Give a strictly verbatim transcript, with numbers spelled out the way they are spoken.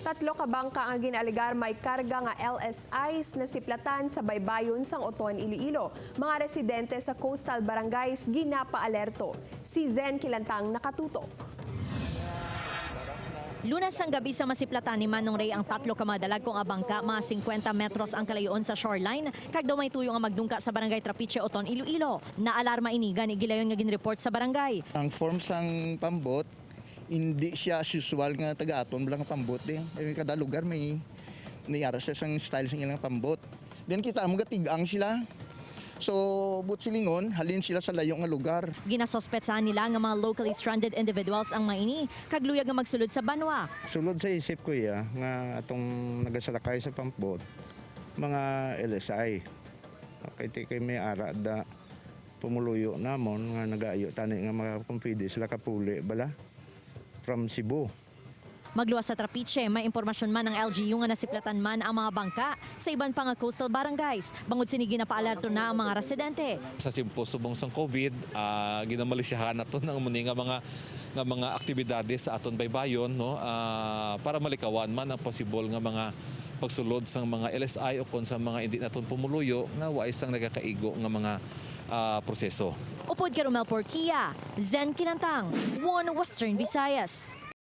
Tatlo ka bangka nga ginaalegar may karga nga L S Is nasiplatan sa baybayon sang Oton, Iloilo. Mga residente sa coastal barangays ginapaalerto. Si Zen Kilantang nakatutok. Lunes sang gabi sa masiplatan ni Manong Ray ang tatlo ka mga dalagko nga bangka, mga singkwenta metros ang kalayoon sa shoreline, kag daw may tuyo nga magdungka sa Barangay Trapiche, Oton, Iloilo. Naalarma ini, gani gilayon nga ginreport sa barangay. Ang form sang pambot, hindi siya as usual nga taga aton bala nga pambot, eh. Eh, kada lugar may, may ara siya sang style sa ilang pambot. Then kita mo gatig-ang sila. So, buot silingon, halin sila sa layo nga lugar. Ginasuspetsahan nila nga mga locally stranded individuals ang mga ini, kag luyag nga magsulod sa banwa. Sulod sa isip ko iya nga atong nagasalakay sa pambot, mga L S I. Okay, ti kay may ara da pumuluyo namon nga nagaayo tani nga makakumpidi sila kapuli bala from Cebu. Magluwas sa Trapiche, may impormasyon man ang L G U nga nasiplatan man ang mga bangka sa iban pa nga coastal barangays. Bangod sini, ginapaalerto na ang mga residente. Sa tiyempo subong sang COVID, ah, ginamalisyahan naton ang muni nga mga, nga mga aktibidades sa aton baybayon, no, ah, para malikawan man ang posibol nga mga pagsulod sang mga L S I o kon sa mga indi naton pumuluyo nga wala sang nagakaigo nga mga, ah, proseso. Upod kay Romel Porquia, Zen Kinantang, One Western Visayas.